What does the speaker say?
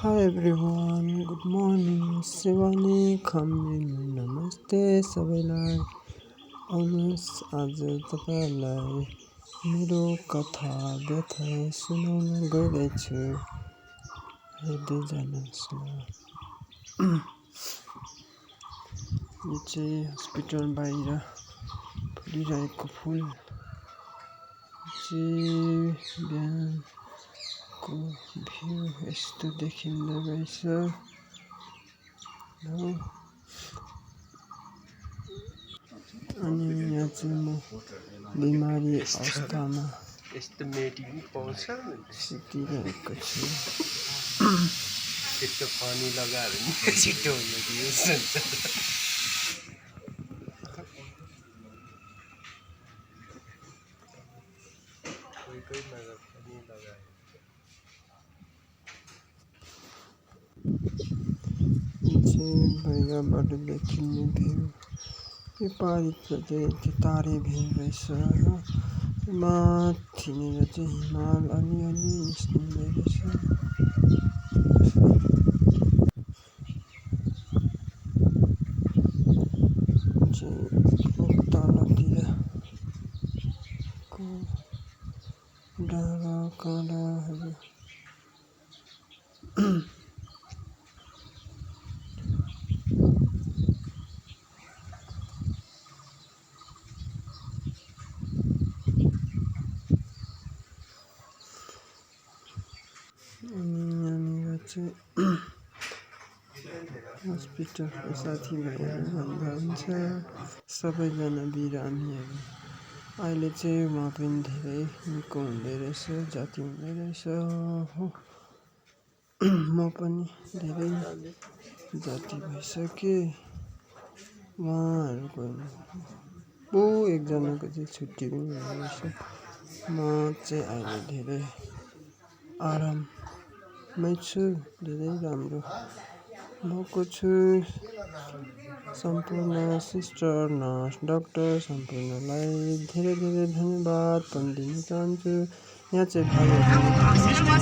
Hi everyone, good morning. Shivani खम्बिन नमस्ते सबैलाई। आउनुहोस् आज तपाईहरुलाई मेरो कथा व्यथा सुनाउन गइरहेछु। हेर्दै जानुहोस् न। यो चाहिँ हस्पिटल बाहिर फुलिरहेको फुल चाहिँ बिहानको भ्यू यस्तो देखिँदो रहेछ। अनि यहाँ चाहिँ म बिमारी अवस्थामा यस्तो मेडिन पाउँछ सुतिरहेको छु। त्यस्तो पानी लगाएर नि छिटो हुने युज हुन्छ। कोही नगर पानी लगाएर चाहिँ बाहिरबाट देखिने भ्यू। यो पारिको चाहिँ तारे भ्यू रहेछ। माथिनिर चाहिँ हिमाल अलिअलि निस्किँदै रहेछ। तलतिरको डाँडा काँडाहरू अनि यहाँनिर चाहिँ हस्पिटलको साथीभाइहरू भन्दा हुन्छ सबैजना बिरामीहरू। अहिले चाहिँ उहाँ पनि धेरै निको हुँदै रहेछ, जाती हुँदै रहेछ हो। म पनि धेरै जाती भइसकेँ। उहाँहरूको एकजनाको चाहिँ छुट्टी पनि हुँदो रहेछ। म चाहिँ अहिले धेरै आराममै छु, धेरै राम्रो भएको छु। सम्पूर्ण सिस्टर, नर्स, डाक्टर सम्पूर्णलाई धेरै धेरै धन्यवाद पनि दिन चाहन्छु। यहाँ चाहिँ भाइहरू